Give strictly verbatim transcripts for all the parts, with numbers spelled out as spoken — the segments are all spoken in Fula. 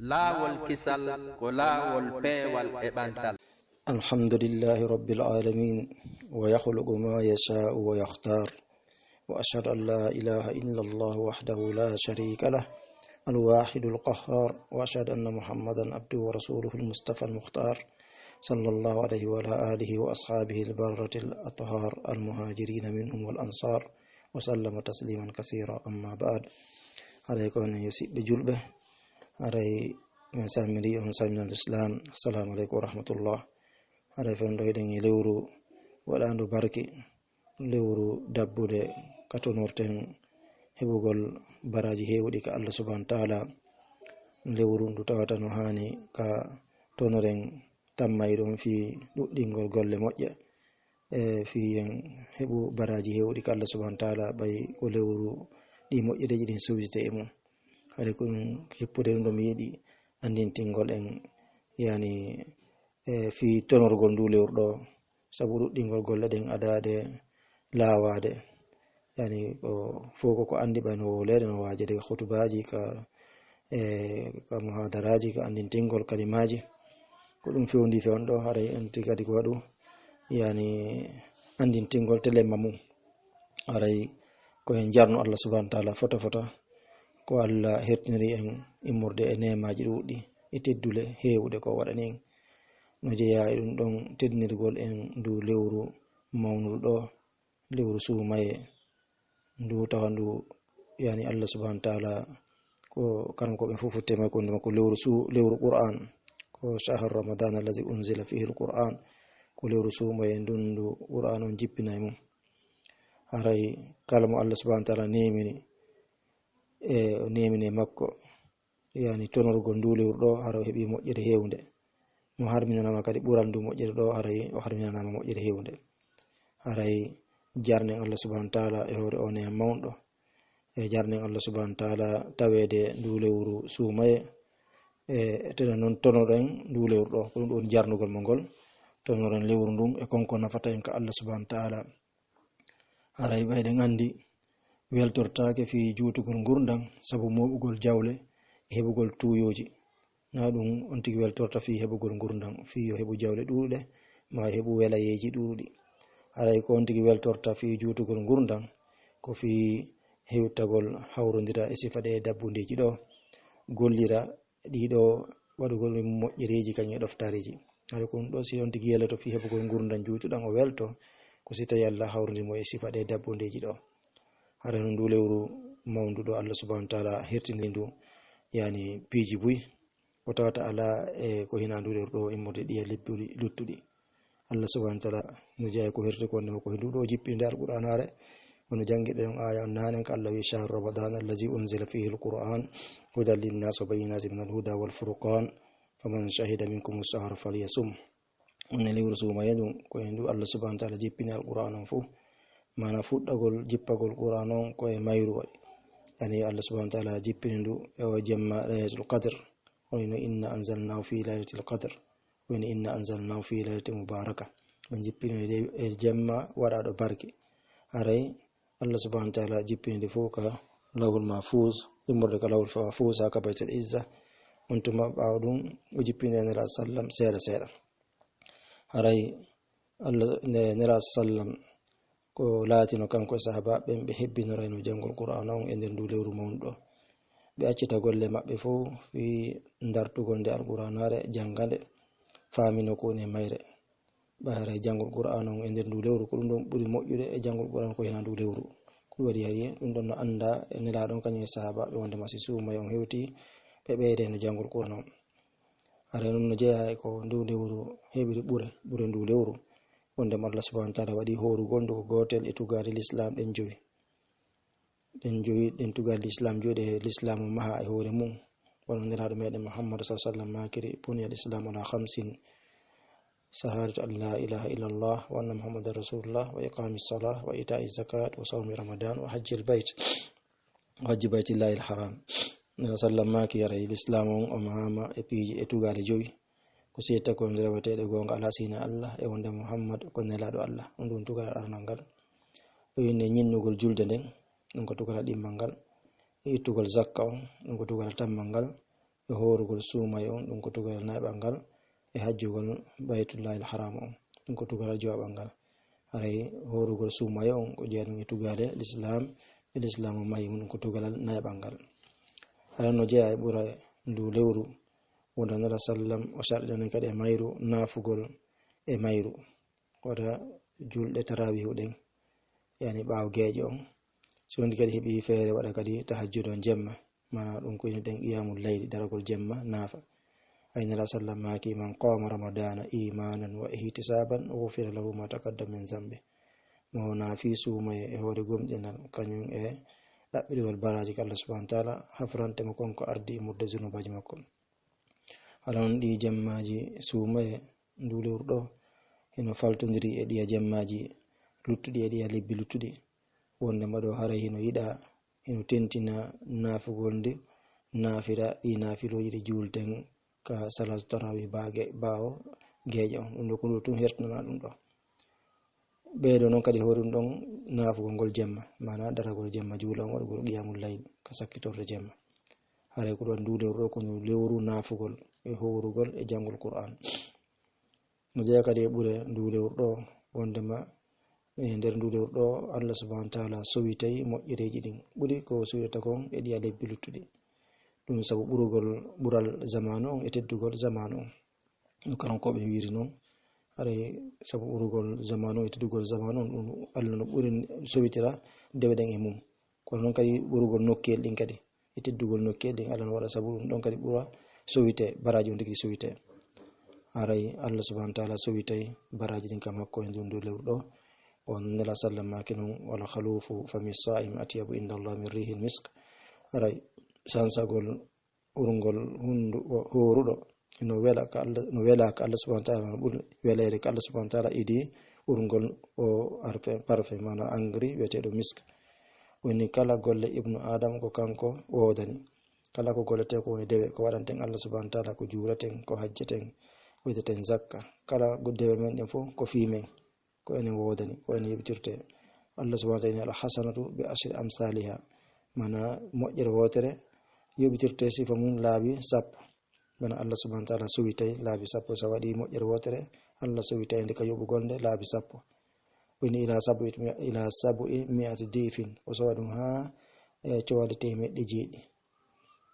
Laawol kisal ko laawol peewal e ɓantal. الحمد لله رب العالمين، ويخلق ما يشاء ويختار، وأشهد أن لا إله إلا الله وحده لا شريك له الواحد القهار، وأشهد أن محمدا عبده ورسوله المصطفى المختار، صلى الله عليه وعلى آله وأصحابه البررة الأطهار المهاجرين منهم والأنصار، وسلم تسليما كثيرا. أما بعد، عليكم أن يسيب جلبه Haray min salmini on salminal Islam. Assalamu aleykum wa rahmatullah. Haray fen ɗo eɗen e lewru waɗandu barki, lewru dabbude ka tonorten heɓugol baraji heewuɗi ka Allah subhanahu wa ta'ala. Lewru ndu tawata no hani ka tonoren tammayɗo on fii ɗuɗɗingol golle moƴƴe, e fii en heɓu baraji heewuɗi ka Allah subhanahu wa ta'ala, ɓay ko lewru ɗi moƴƴereeji ɗin suwitete e mum. Haray ko ɗum hippude ɗum ɗo mi yiɗi anndintingol en, yani, e fii tonorgol ndu lewru ɗo, sabu ɗuɗɗingol golle ɗen adaade laawaade. Yani ko fof ko ko anndi ɓay no wowleede, no waajede ka khutubaaji, ka, e ka muhadaraaji, ka anndintingol kalimaaji. Ko ɗum fewndi fewn ɗo, haray en ti kadi ko waɗu, yani, anndintingol telemma mum. Haray ko en jarno Allah subhanahu wa ta'ala fota fota, ko Allah hertiniri en immorde e neemaaji ɗuuɗɗi e teddule heewuɗe ko waɗani en. No jeyaa e ɗum ɗon teddinirgol en ndu lewru mawndu ɗo, lewru suumaye, ndu tawa ndu, yani, Allah subhanahu wa ta'ala ko kanko ɓe fof futte makko, ndu makko lewru su-, lewru Qur'an, ko shahru Ramadan alladhi unzila fihi al-Qur'an, ko lewru suumaye ndun ndu Qur'an on jippinay mum. Haray kala mo Allah subhanahu wa ta'ala neemini, e o neemini e makko, yani, tonorgol ndu lewru ɗo, hara o heɓi moƴƴere heewnde. Mo harminanama kadi ɓural ndu moƴƴere ɗo, haray o harminanama moƴƴere heewnde. Haray jarnen Allah subhanahu wa ta'ala e hoore o neema mawnɗo. E jarnen Allah subhanahu wa ta'ala taweede ndu lewru suumaye. E teno non tonoren ndu lewru ɗo, ko ɗum ɗo woni jarnugol mo ngol. Tonoren lewru ndun e konko nafata en ka Allah subhanahu wa ta'ala. Haray ɓay ɗen anndi weltortaake fii juutugol ngurndan sabu mooɓugol jawle e heɓugol tuuyooji. Na ɗum on tigi weltorta fii heɓugol ngurndan, fii yo heɓu jawle ɗuuɗuɗe, maa yo heɓu welayeeji ɗuuɗuɗi. Haray ko on tigi weltorta fii juutugol ngurndan, ko fii hewtagol hawrondira e sifa ɗe dabbundeeji ɗo, gollira ɗiɗo waɗugol e moƴƴereeji kañum e ɗoftareeji. Haray ko ɗum ɗo si on tigi yeloto fii heɓugol ngurndan juutuɗan o welto, ko si tawi Allah hawrindi mo e sifa ɗe dabbundeeji ɗo. Haray hono ndu lewru mawndu ɗo Allah subhanahu wa ta'ala hertini ndu, yani, piiji buy, ko tawata alaa e ko hinaa ndu lewru ɗo immorde ɗi e lebbi luttuɗi. Allah subhanahu wa ta'ala no jeyaa ko herti ko wonde ko he ndu ɗo jippinde Alqur'aanaare. Hono janngirɗen on aaya on naane ka Allah wi'i, "Shahru Ramadan allazi unzila fihi al-Qur'an hudan linnas wa bayyinatin min al-huda wal furqan, faman shahida minkum ash-shahra falyasum." On ne lewru suumaye ɗum, ko e ndu Allah subhanahu wa ta'ala jippini Alqur'aan on fof. Maana fuɗɗagol jippagol Qur'aan on ko e mayru waɗi. Yani Allah subhanahu wa ta'ala jippini ndu e o jemma Laylatul Qadr. Woni no, "Inna anzalnahu fi laylatil qadr." Woni, "Inna anzalnahu fi laylatin mubaraka." Ɓe jippini nde e jemma waɗaaɗo barke. Haray Allah subhanahu wa ta'ala jippini nde fof ka Lawhul Mahfuz, immorde ka Lawhul Mahfuz haa ka Baytul Izza. On tuma ɓaawo ɗum o jippini e Nelaaɗo sallam seeɗa seeɗa. Haray Allah, ne, Nelaaɗo sallam ko laatino kanko e sahaabaaɓe ɓen, ɓe hebbinorayno janngol Qur'aana on e nder ndu lewru mawndu ɗo. Ɓe accita golle maɓɓe fof fii ndartugol nde Alqur'aanaare, jannga nde, faamino ko woni e mayre. Ɓay haray janngol Qur'aana on e nder ndu lewru, ko ɗum ɗon ɓuri moƴƴude e janngol Qur'aana ko hinaa ndu lewru. Ko ɗum waɗi haray ɗum ɗon no anndaa e Nelaaɗo on kañum e sahaabaaɓe wonde ma si suumaye on hewti, ɓe ɓeydayno janngol Qur'aana on. Haray non no jeyaa e ko ndu lewru heɓiri ɓure, ɓure ndu lewru. Wonde mo Allah subhanahu wa ta'ala waɗi hoorugol ndu ko gootel e tugaale Lislaam ɗen jowi. Ɗen jowi, ɗen tugaale Lislaam jowi ɗe Lislaam o maha e hoore mum. Wano Nelaaɗo meɗen Muhammad sallallahu alaihi wasallam maakiri, "Buniyal Islaamu ala khamsin, shahadatu an la ilaha illallah wa anna Muhammadan rasulullah wa iqami salah wa ita'i zakat wa sawmi Ramadan wa hajjil bayt." Hajji Baytillahi l-Haram. Nelaaɗo sallam maaki, haray Lislaam on o mahama e piiji, e tugaale jowi. Ko seedta ko nde reweteeɗo goonga alaa si hinaa Allah, e wonde Muhammad ko Nelaaɗo Allah. Ɗum ɗum tugalal aranal ngal. O inni ñinnugol julde nden, ɗum ko tugalal ɗimmal ngal. E ittugol zakka on, ɗum ko tugalal tammal ngal. hoorugol suumaye on, ɗum ko tugalal nayɓal ngal, e hajjugol Baytullahil Haraam on, ɗum ko tugalal jowaɓal ngal. Haray hoorugol suumaye on ko jeyaa ɗum e tugaale Lislaam, e Lislaam o mahi mum ɗum ko tugalal nayɓal ngal. Haray no jeyaa e ɓura ndu lewru, wonde Nela sallam o sarɗinani kadi e mayru naafugol e mayru. Wata julɗe tarawiihu ɗen, yani ɓaawo geeƴe on. So wonii kadi heɓi feere waɗa kadi tahajjud on jemma, maanaa ɗum ko ina ɗen qiyamul layli, daragol jemma naafa. Ay Nela sallam maaki, "Man qama ramadana imanan wa ihtisaban ghufira lahu ma taqaddama min zambi." Mo naafi suumaye e hoore gomɗinal, kañum e ɗaɓɓirgol baraaji ka Allah subhanahu wa taala, hafrante mo kon ko ardi e murde zunubaaji makko. Haray non ɗi jemmaaji suumaye ndu lewru ɗo, hino faltondiri e ɗiya jemmaaji luttuɗi, e ɗiya lebbi luttuɗi. Wonde mbaɗo haray hino yiɗa, hino tentina naafugol ndu, naafira ɗi naafilooji ɗi juulten ka salaatu tarawih baage, ɓaawo geeƴe on. Ɗum ɗo ko ɗum tun hertinana ɗum ɗo. Ɓeydo non kadi hoore ɗum ɗon naafugol ngol jemma, maanaa daragol jemma, juula on waɗugol qiyamul layl ka sakkitorde jemma. Haray ko ɗon ndu lewru ɗo ko ndu lewru naafugol e hoorugol e janngol Qur'aan. No jeyaa kadi e ɓure ndu lewru ɗo, wondema e nder ndu lewru ɗo Allah subhanahu wa taala sowitay moƴƴereeji ɗin. Ɓuri ko sowitata kon e ɗiya lebbi luttuɗi. Ɗum sabu ɓurugol, ɓural zamaanu on e teddugol zamaanu on. No karankooɓe wiiri non, haray sabu ɓurugol zamaanu on e teddugol zamaanu on, ɗum Allah no ɓuri sowitira dewe ɗen e mum. Kono non kadi ɓurugol nokkuyel ɗin kadi, e teddugol nokkuyel ɗin, Allah no waɗa sabu ɗum ɗon kadi ɓura sowite, baraaji on tigi sowite. Haray Allah subhanahu wa taala sowitay baraaji ɗin ka makko e ndun ndu lewru ɗo. On Nela sallam maaki non, "Wala khalufu fami sa'im atyabu inda Allah min rihil misk." Haray sansagol urngol hunndu o hooruɗo no wela ka Allah, no wela ka Allah subhanahu wa taala, no ɓuri weleede ka Allah subhanahu wa taala idi urngol o arfe, parfe, maanaa angri wiyeteeɗo misk. Woni kala golle Ibnu Adam ko kanko woodani. Kala ko golletee ko woni dewe, ko waɗanten Allah subhanahu wa taala, ko juuleten, ko hajjeten, ko wiɗeten zakka. Kala go-, dewe men ɗen fof ko fii men. Ko enen woodani, ko enen yoɓitirte. Allah subhanahu wa taala, "Al hasanatu bi ashri amsaliha." Maanaa moƴƴere wootere yoɓitirte sifa mum laabi sappo. Bana Allah subhanahu wa taala sowitay laabi sappo. So a waɗi moƴƴere wootere, Allah sowitay nde ka yoɓugol nde laabi sappo. Woni ila sabu, ila sabu mi'ati di'fin. O sowa ɗum haa, e, cowali teemeɗɗe jeeɗi.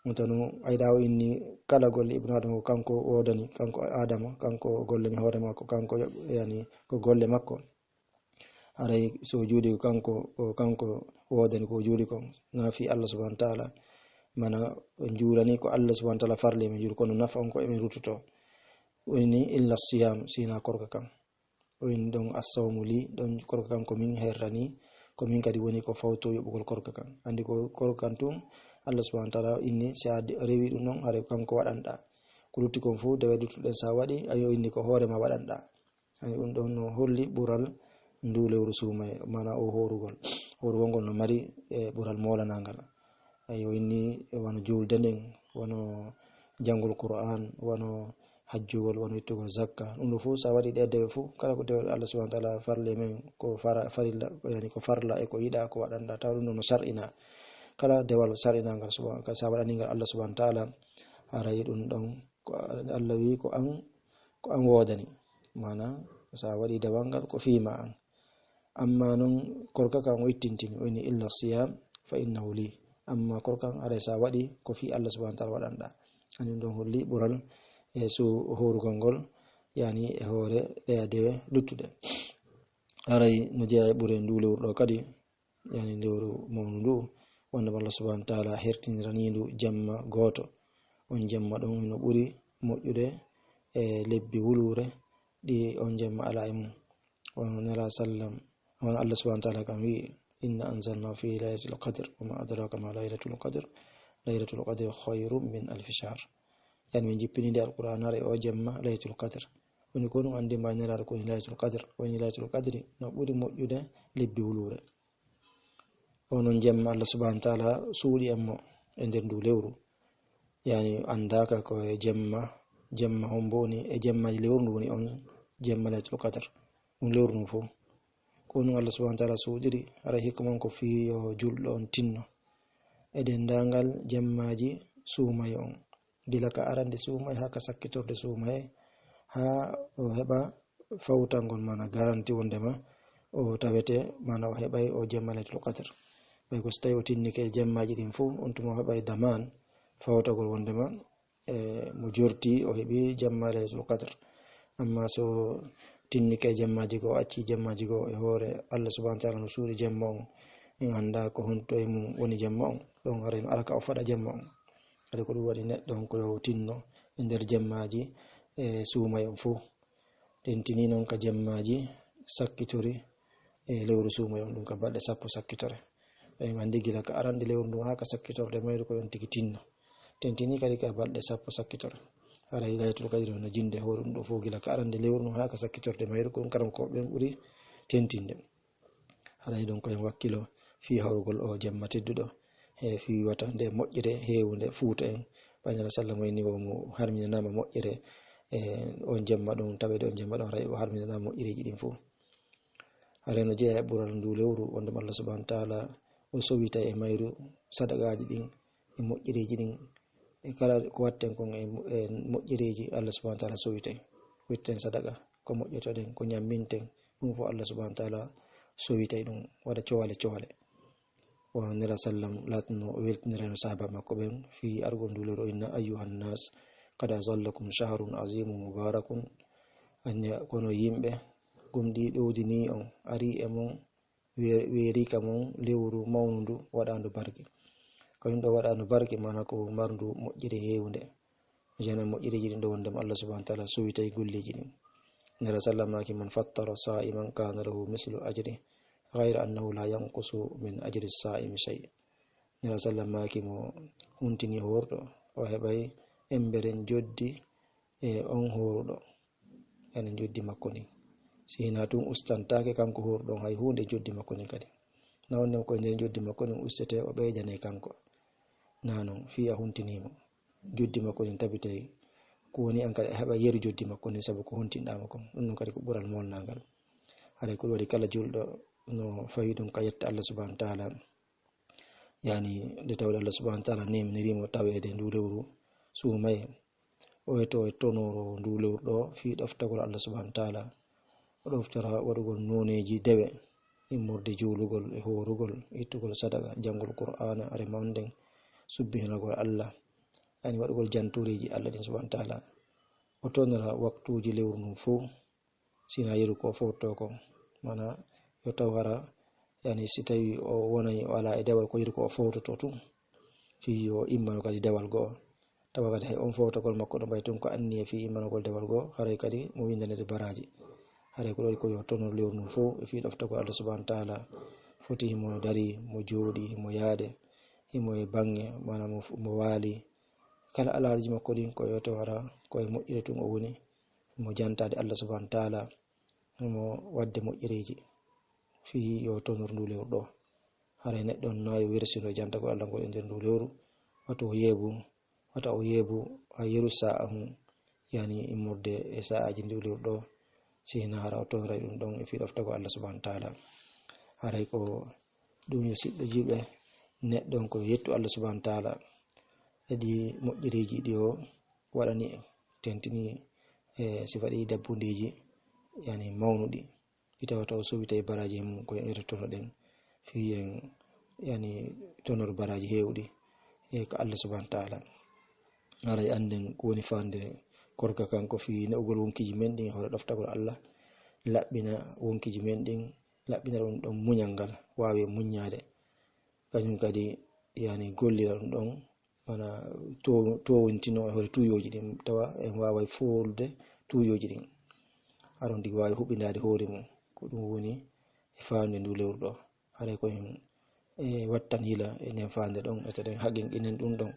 Ɗum tanu, ay ɗa o inni kala golle Ibnu Adama ko kanko woodani, kanko Adama, kanko gollani hoore makko, kanko yoɓ-, yani ko golle makko. Haray so o juuli ko kanko, ko kanko woodani ko o juuli kon, na fii Allah subhanahu wa taala, maanaa o juulani ko Allah subhanahu wa taala farli e men juul, kono nafa on ko e men ruttoto. O inni illa siyam, si hinaa korka kan. O inni ɗon, "Assawmu li," ɗon korka kan ko min herrani, ko min kadi woni ko fawto yoɓugol korka kan. Anndi ko korka kan tun, Allah subhanahu wa taala inni, si a de-, rewi ɗum ɗon, haray ko kanko waɗanɗa. Ko lutti kon fof, dewe luttuɗen sa waɗi, ayo inni ko hoore ma waɗanɗa. Ay, ɗum ɗon no holli ɓural ndu lewru suumaye, maanaa o hoorugol. Hoorugol ngol no mari, e, ɓural moolanangal. Ay, o inni wano juulde nden, wano janngol Qur'aan, wano hajjugol, wano ittugol zakka. Ɗum ɗo fof, so a waɗi ɗe dewe fof, kala ko dewe Allah subhanahu wa taala farli e men, ko fara-, farilla, yani ko farla e ko yiɗa, ko waɗanɗa, tawa ɗum ɗon no sar'ina. Kala dewal sar'inangal, suba-, ka sa waɗani ngal Allah subhanahu wa taala, haray ɗum ɗon ko Allah wi ko an, ko an woodani. Maanaa, so a waɗi dewal ngal, ko fii ma an. Amma non, korka kan o ittintini, o inni, "Illa siyam, fa innahu li." Amma korka kan, haray so a waɗi, ko fii Allah subhanahu wa taala waɗanɗa. Ani ɗum ɗon holli ɓural e so hoorugol ngol, yani e hoore ɗeya dewe luttuɗe. Haray no jeyaa e ɓure ndu lewru ɗo kadi, yani lewru mawndu ndu, wonde Allah subhanahu wa taala hertinirani ndu jemma gooto. On jemma ɗon hino ɓuri moƴƴude e lebbi wuluure ɗi on jemma alaa e mum. On Nela sallam, on Allah subhanahu wa taala kam wi'i, "Inna anzalnahu fi laylatil qadr, wa ma adraka ma laylatul qadr, laylatul qadri khayrun min alfi shahr." Yani min jippini nde Alqur'aan are o jemma laylatul qadr. Woni ko ɗum anndi ma Nelaaɗo ko woni laylatul qadr. Woni laylatul qadri no ɓuri moƴƴude lebbi wuluure. Onon jemma Allah subhanahu wa taala suuɗi en mo e nder ndu lewru. Yani anndaaka ko e jemma, jemma hombo woni e jemmaaji lewru ndu woni on jemma laylatul qadr. Ɗum lewru ndu fof. Ko ɗum Allah subhanahu wa taala suuɗiri, haray hikma on ko fii yo julɗo on tinno e denndaangal jemmaaji suumaye on. gila ka arande suumaye haa ka sakkitorde suumaye, haa o heɓa fawtangol, mana garanti wondema o tawete, mana o heɓay o jemma Laylatul Qadr. Ɓay ko so tawi o tinnike e jemmaaji ɗin fof, on tuma o heɓay daman fawtagol wondema, e, mo jorti o heɓi jemma Laylatul Qadr. Amma so tinnike e jemmaaji goo, o acci jemmaaji goo e hoore Allah subhanahu wa taala no suuɗi jemma on, en annda ko honto e mum woni jemma on. Ɗon haray no ala ka o faɗa jemma on. Haray ko ɗum waɗi neɗɗo on ko yo tinno e nder jemmaaji, e, suumaye on fof. Tentini non ka jemmaaji sakkitori e lewru suumaye on, ɗum ka balɗe sappo sakkitore. En anndi gila ka arande lewru ndun haa ka sakkitorde mayru ko yon tigi tinno. Tentini kadi ka balɗe sappo sakkitore. Haray Laylatul Qadri no jinde hoore ɗum ɗo fof gila ka arande lewru ndun haa ka sakkitorde mayru, ko ɗum karamokooɓe ɓen ɓuri tentinde. Haray ɗum ko en wakkilo fii hawrugol o jemma tedduɗo, e fii wata nde moƴƴere heewunde fuuta en. Ɓay Nela sallam o inni o mo harminanaama moƴƴere, e on jemma ɗum, tawede on jemma ɗum haray o harminanaama moƴƴereeji ɗin fof. Haray no jeyaa e ɓural ndu lewru, wonde Allah subhanahu wa taala o sowita e mayru sadaqaaji ɗin, e moƴƴereeji ɗin, e kala ko watten kon e mo-, e moƴƴereeji, Allah subhanahu wa taala sowitay. Witten sadaqa, ko moƴƴotoɗen, ko ñamminten, ɗum fof Allah subhanahu wa taala sowitay ɗum, waɗa cowale cowale. Wa Nela sallam laatno o weltinirano sahaaba makko ɓen fii argol ndu lewru, o inna: "Ayyuhan nas, qad azallakum shahrun azimun mubarakun." Anniya, kono yimɓe, gomɗii ɗowdinii on, arii e mon, we-, weerii ka mon lewru mawndu waɗaandu barke. Ko ɗum ɗo waɗaandu barke, maana ko marndu moƴƴere heewunde. Jana moƴƴereeji ɗin ɗo wondema Allah subhanahu wa taala sowitay golleeji ɗin. Nela sallam maaki: "Man fattara sa'iman kana lahu mislu ajri, ghayra annahu la yanqusu min ajri sa'imi shay." Nela sallam maaki: "Mo huntini hoorɗo, o heɓay emberen joddi e on hooruɗo, yani joddi makko ndin. Si hinaa tun ustantaake kanko hooruɗo on hay huunde e joddi makko ndin kadi. Na wonde ko e nder joddi makko ndin ustete, o ɓeydanay kanko. Na non, fii a huntinii mo. Joddi makko ndin tabitay, ko woni an kadi a heɓa yeru joddi makko ndin sabu ko huntinɗaa mo kon. Ɗum ɗum kadi ko ɓural molnaangal." Haray ko ɗum waɗi kala julɗo no fawi ɗum ka yetta Allah subhanahu wa taala. Yani, nde tawde Allah subhanahu wa taala neeminiri mo taweede ndu lewru suumaye, o eto e tonoro ndu lewru ɗo fii ɗoftagol Allah subhanahu wa taala. O ɗoftora waɗugol nooneeji dewe, immorde juulugol e hoorugol, ittugol sadaqa, janngol Qur'aana, are mawnden, subbihinagol Allah, yani waɗugol jantoreeji Allah ɗin subhanahu wa taala. O tonora waktuuji lewru ndun fof, sina yeru ko o fowtoto ko. Mana yo taw hara, yani, si tawi o wonay o alaa e dewal, ko yeru ko o fowtoto tun. Fii yo immano kadi dewal goo. Tawa kadi hay on fowtagol makko ɗo ɓay tun ko anniya fii immanagol dewal goo, haray kadi mo windanede baraaji. Haray ko ɗo ko yo tonor lewru ndun fof e fii ɗoftagol Allah subhanahu wa taala. Foti himo dari, mo jooɗi, himo yaade, himo e baŋŋe, mana mo, mo waali. Kala alhaaliiji makko ɗin ko yo taw hara ko e moƴƴere tun o woni. Mo jantaade Allah subhanahu wa taala, mo waɗde moƴƴereeji fii yo tonor ndu lewru ɗo. Haray neɗɗo on na yo wersino jantagol Allah ngol e nder ndu lewru, wata o yeebu, wata o yeebu a yeru sa'a hun, yani immorde e sa'aaji ndu lewru ɗo, si hinaa hara o tonoray ɗum ɗon e fii ɗoftagol Allah subhanahu wa taala. Haray ko ɗum yo siɗɗo jiɓe neɗɗo on ko yettu Allah subhanahu wa taala e ɗi moƴƴereeji ɗi o waɗani en, tentini e sifa ɗi dabbundeeji, yani mawnuɗi, ɗi tawata o sowitay baraaji e mum, ko en etotono ɗen fii en, yani tonor baraaji heewɗi e ka Allah subhanahu wa taala. Haray annden ko woni faande korka kan ko fii ne'ugol wonkiiji men ɗin e hoore ɗoftagol Allah, laɓɓina wonkiiji men ɗin, laɓɓina ɗum ɗon muñal ngal, waawe muññaade. Kañum kadi, yani, gollira ɗum ɗon, mana to-, towintino e hoore tuuyooji ɗin, tawa en waaway foolude tuuyooji ɗin. Haray on tigi waawi huɓindaade hoore mum. Ko ɗum woni e faande ndu lewru ɗo. Haray ko en, e, wattan yila e nden faande ɗon, ete ɗen haqqinqinen ɗum ɗon.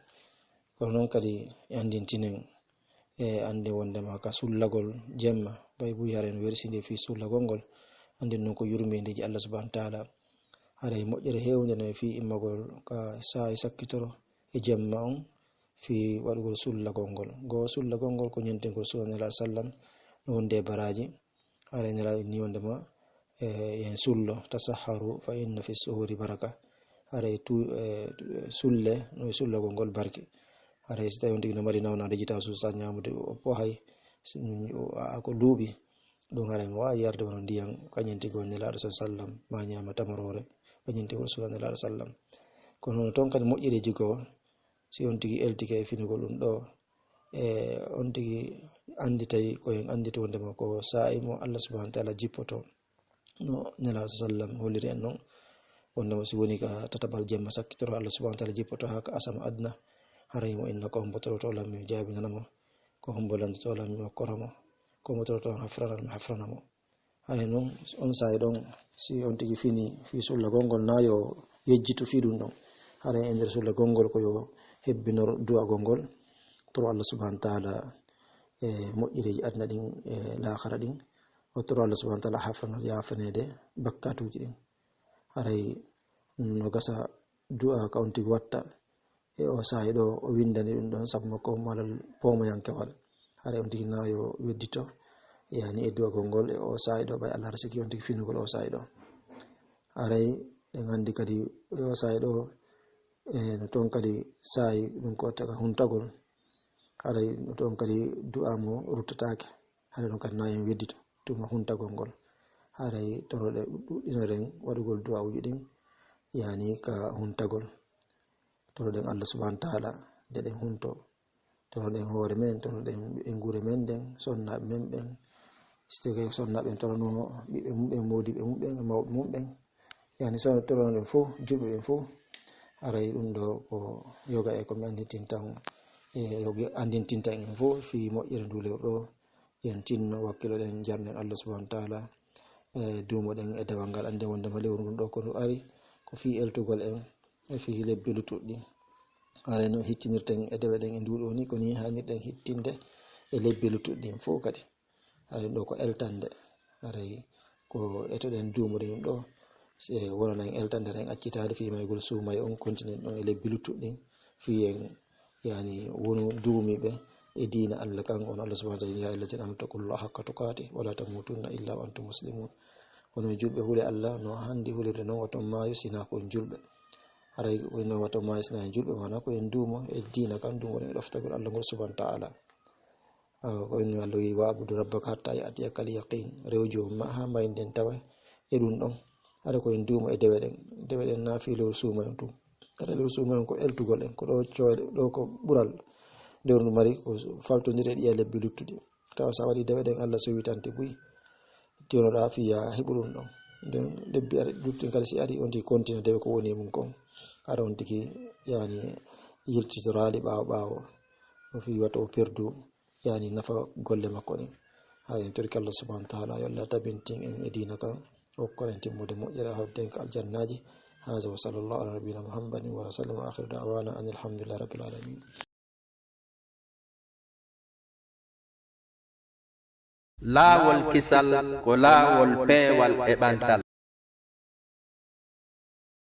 Kono noon kadi e anndintinen, e annde wondema ka sullagol jemma, ɓay buy hara en wersinde fii sullagol ngol, annden noon ko yurmeendeeji Allah subhanahu wa taala. Haray moƴƴere heewnde no e fii immagol ka saa'i sakkitoro e jemma on fii waɗugol sullagol ngol. Goo sullagol ngol ko ñentengol sunna Nelaaɗo sallam no wonde e baraaji. Haray Nelaaɗo ni wondema, e, yen sullo, tasahharu fa inna fi suhuri baraka. Haray tu, e, sulle, no e sullagol ngol barke. Haray si tawi on tigi no mari nawnaade jita suusa ñaamude o pohay, si, o, a, ko luuɓi, ɗum haray mo waawi yarde wano ndiyan, kañum tigi on Nelaaɗo sa sallam, ma ñaama tamaroore, kañum tigi o Rasuulu Nelaaɗo sallam. Kono toon kadi moƴƴereeji goo, si on tigi eltike e finugol ɗum ɗo, e on tigi annditay ko en annditi wondema ko saa'i mo Allah subhanahu wa taala jippoto. No Nelaaɗo sa sallam holliri en noon, wondema si woni ka tataɓal jemma sakkitoro, Allah subhanahu wa taala jippoto haa ka asama aduna, haray mo inna ko hombo toroto lam mi jaabinana mo, ko hombo lanndito lam mi okkora mo, ko hombo toroto hafrana mi hafrana mo. Haray noon, on saa'i ɗon, si on tigi fini fii sullagol ngol, na yo yejjitu fii ɗum ɗon. Haray e nder sullagol ngol ko yo hebbinor du'agol ngol, toro Allah subhanahu wa taala e moƴƴereeji aduna ɗin e laakara ɗin. O toro Allah subhanahu wa taala hafranor yaafaneede bakkaatuuji ɗin. Haray no gasa du'a ka on tigi watta e o saa'i ɗo, o winndani ɗum ɗon sabu makko mo alal poomayankewal. Haray on tigi na yo weddito, yani e du'agol ngol e o saa'i ɗo, ɓay Allah arsiki on tigi finugol o saa'i ɗo. Haray ɗen anndi kadi e o saa'i ɗo, e no toon kadi saa'i ɗum ko taka huntagol. Haray no toon kadi du'a mo ruttataake. Haray ɗum kadi na en weddito tuma huntagol ngol. Haray toroɗen ɗuɗɗinoren waɗugol du'a'uuji ɗin, yani ka huntagol. Toroɗen Allah subhanahu wa taala nde ɗen hunto. Toroɗen hoore men, toroɗen e nguure men nden, sonnaaɓe men ɓen. Si tawii sonnaaɓe ɓen torono ɓiɓɓe mum ɓen, moodiɓɓe mum ɓen, e mawɓe mum ɓen. Yani so torono ɓen fof, juɓɓe ɓen fof. Haray ɗum ɗo ko yoga e ko mi anndintinta on, e yoga anndintinta en fof fii moƴƴere ndu lewru ɗo. Yen tinno wakkiloɗen jarnen Allah subhanahu wa taala, e duumoɗen e dewal ngal, annden wondema lewru ndun ɗo ko ndu ari, ko fii eltugol en, e fii lebbi luttuɗi. Haray no hittinirten e dewe ɗen e ndu ɗo ni, ko ni haanirɗen hittinde e lebbi luttuɗi ɗin fof kadi. Haray ɗo ko eltande. Haray ko etoɗen duumude ɗum ɗo, si wonana en eltande, en accitaade fii maygol suumay on, kontinen ɗon e lebbi luttuɗi ɗin, fii en, yani, wonu duumiiɓe e diina Allah kan, on Allah subhanahu wa taala, "Ya ayyuhallazina amanu ittaqullaha haqqa tuqatih, wa la tamutunna illa wa antum muslimun." Kono juulɓe, hule Allah no handi hulirde non, wato maayo sina ko en juulɓe. Haray ko en wato maayo sina en juulɓe, maana ko en duumo e diina kan, duumo e ɗoftagol Allah ngol subhanahu wa taala. Ah, ko en Allah wi, "Wa'budu rabbaka hatta ya'tiyakal yaqin." Rew joomum ma haa mbayden tawa e ɗum ɗon. Haray ko en duumo e dewe ɗen. Dewe ɗen na fii lewru suumayon tun. Haray lewru suumayon ko eltugol en, ko ɗo coyɗe, ɗo ko ɓural. Lewru ndu mari ko faltondire e ɗiya lebbi luttuɗi. Tawa sa waɗi dewe ɗen, Allah sowitante buy. Tiyonoɗa fii ya heɓu ɗum ɗon. Nden lebbi ari, luttuɗi kadi si ari, on tigi kontina dewe ko woni e mum kon. Hara on tigi, yani, yiltitoraali ɓaawo ɓaawo. No fii wato o perdu, yani, nafa golle makko ɗin. Haray en torike Allah subhanahu wa taala, yo Allah tabintin en e diina kan, okkor en timmude moƴƴere, hawruden ka aljannaaji. Haza wa sallallahu ala nabiyina Muhammadin wa sallam, wa akhiru da'wana anil hamdulillahi rabbil alamin. Laawol kisal ko laawol peewal e ɓantal.